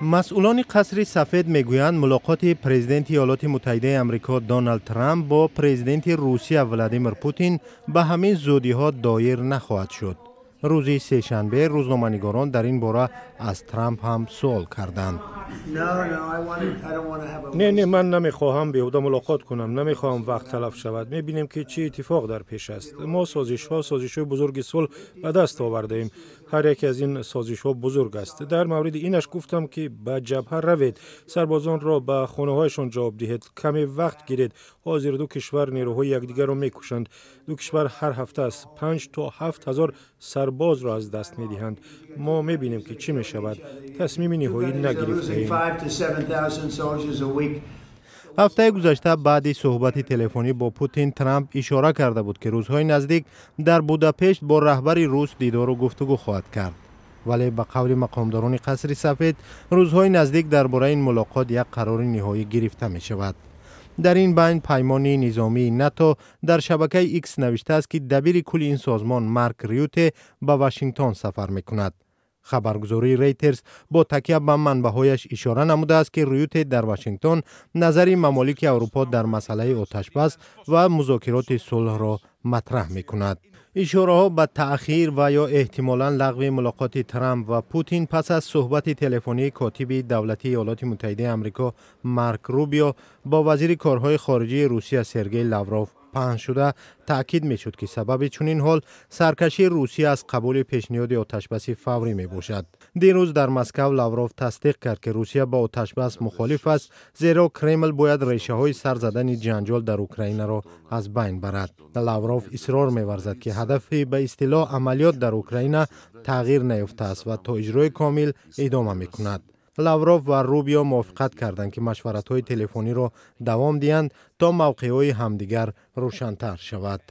Масъулони Қасри Сафед мегӯянд, мулоқоти президенти Иёлоти Муттаҳидаи Амрико Доналд Трамп бо президенти Русия Владимир Путин ба ҳамин зудиҳо доир нахоҳад шуд. Рӯзи сешанбе рӯзноманигорон дар ин бора аз Трамп ҳам суол карданд. Не, не, ман намехоҳам беҳуда мулоқот кунам, намехоҳам вақт талаф шавад. Мебинем, ки чӣ иттифоқ дар пеш аст. Мо созишҳо, созишҳои бузурги сулҳ ба даст овардаем. Ҳар яке аз ин созишҳо бузург аст. Дар мавриди инаш гуфтам, ки ба ҷабҳа равед, сарбозонро ба хонаҳояшон ҷавоб диҳед, каме вақт гиред. Ҳозир ду кишвар нерӯҳои якдигарро мекушанд. Ду кишвар ҳар ҳафта аз 5 то 7 ҳазор сарбозро аз даст медиҳанд. Мо мебинем, ки чӣ мешавад. Тасмими ниҳоӣ нагирифтаем. Ҳафтаи гузашта баъди суҳбати телефонӣ бо Путин Трамп ишора карда буд, ки рӯзҳои наздик дар Будапешт бо раҳбари рус дидору гуфтугӯ хоҳад кард. Вале ба қавли мақомдорони Қасри Сафед, рӯзҳои наздик дар бораи ин мулоқот як қарори ниҳоӣ гирифта мешавад. Дар ин байн паймони низомии НАТО дар шабакаи Икс навиштааст, ки дабири кулли ин созмон Марк Рюте ба Вашингтон сафар мекунад. Хабаргузории Рейтерс бо такя ба манбаъҳояш ишора намудааст, ки Рюте дар Вашингтон назари мамолики Аврупо дар масъалаи оташбас ва музокироти сулҳро матраҳ мекунад. Ишораҳо ба таъхир ва ё эҳтимолан лағви мулоқоти Трамп ва Путин пас аз суҳбати телефонии котиби давлатии Иёлоти Муттаҳидаи Амрико Марк Рубио бо вазири корҳои хориҷии Русия Сергей Лавров паҳн шуда, таъкид мешуд, ки сабаби чунин ҳол саркашии Русия аз қабули пешниҳоди оташбаси фаврӣ мебошад. Дирӯз дар Москав Лавров тасдиқ кард, ки Русия ба оташбас мухолиф аст, зеро Кремл бояд решаҳои сар задани ҷанҷол дар Украинаро аз байн барад. Лавров исрор меварзад, ки ҳадафи ба истилоҳ амалиёт дар Украина тағйир наёфтааст ва то иҷрои комил идома мекунад. Лавров ва Рубио мувофиқат карданд, ки машваратҳои телефониро давом диҳанд, то мавқеъҳои ҳамдигар рӯшантар шавад.